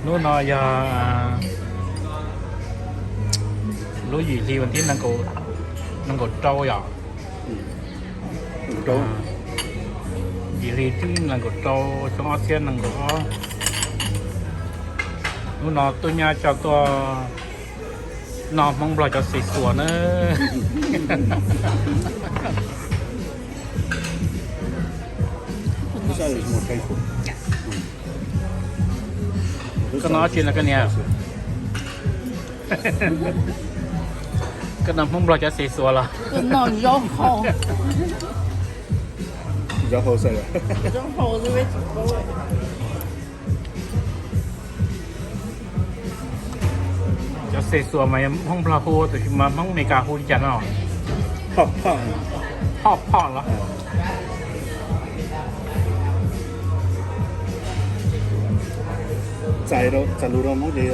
Hnub no yog lub yim hli vas thib nees nkaum rau yom. Yim hli thib nees nkaum rau xyoo ob txhiab nees nkaum ob. Hnub no tuaj nyab tso tuaj noj Hmoob Nplog cov xis xuas na. Koj noj dab tsi no koj niam? Koj noj Hmoob Nplog cov xis xuas los? Cov xis xuas mas Hmoob Nplog hu, tiam sis mas Hmoob Amelikas hu li cas no? Hot pot los? Txais lus rau Hmoob ces